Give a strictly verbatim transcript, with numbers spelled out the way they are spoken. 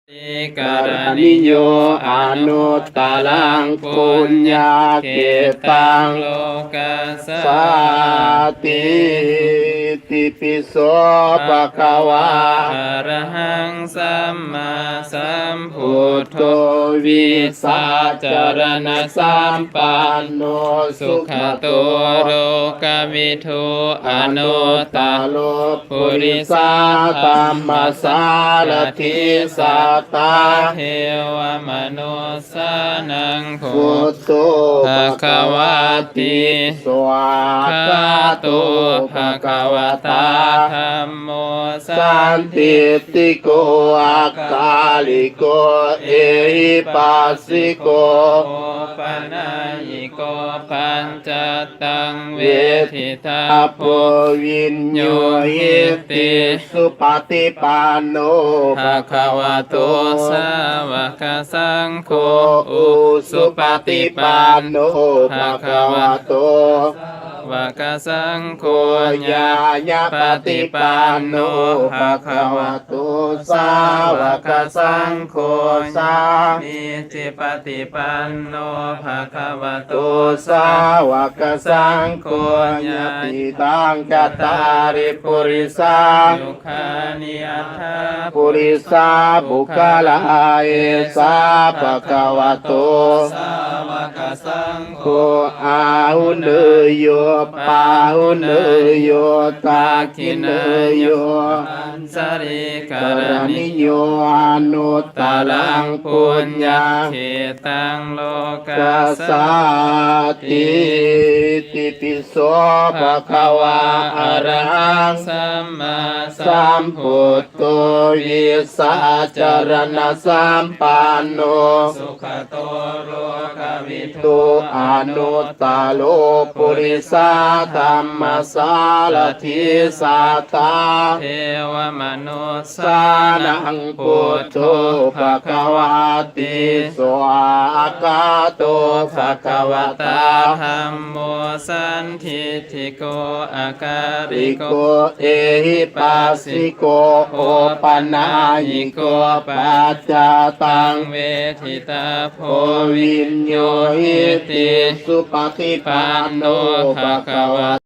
karaṇīyo anuttaraṃ puññakkhettaṃ lokassāti. Itipi so bhagavā arahaṃ sammāsambuddho vijjācaraṇasampanno sugato lokavidū anuttaro purisadammasārathi satthā devamanussānaṃ buddho bhagavāti. Svākkhāto bhagavatā dhammo sandiṭṭhiko akāliko ehipassiko opanayiko paccattaṃ veditabbo viññūhīti. Supaṭipanno bhagavato sāvakasaṅgho, ujupaṭipanno bhagavato sāvakasaṅgho, ñāyapaṭipanno bhagavato sāvakasaṅgho, sāmīcipaṭipanno bhagavato sāvakasaṅgho, yadidaṃ cattāri purisayugāni aṭṭha purisapuggalā, esa bhagavato sāvakasaṅgho, āhuneyyo pāhuneyyo dakkhiṇeyyo añjalikaraṇīyo anuttaraṃ puññakkhettaṃ lokassāti. Itipi so bhagavā arahaṃ sammāsambuddho vijjācaraṇasampanno sugato lokavidū anuttaro purisadammasārathi satthā devamanussānaṃ buddho bhagavāti. Svākkhāto bhagavatā dhammo sandiṭṭhiko akāliko ehipassiko opanayiko paccattaṃ veditabbo viññūhīti. Supaṭipanno bhagavato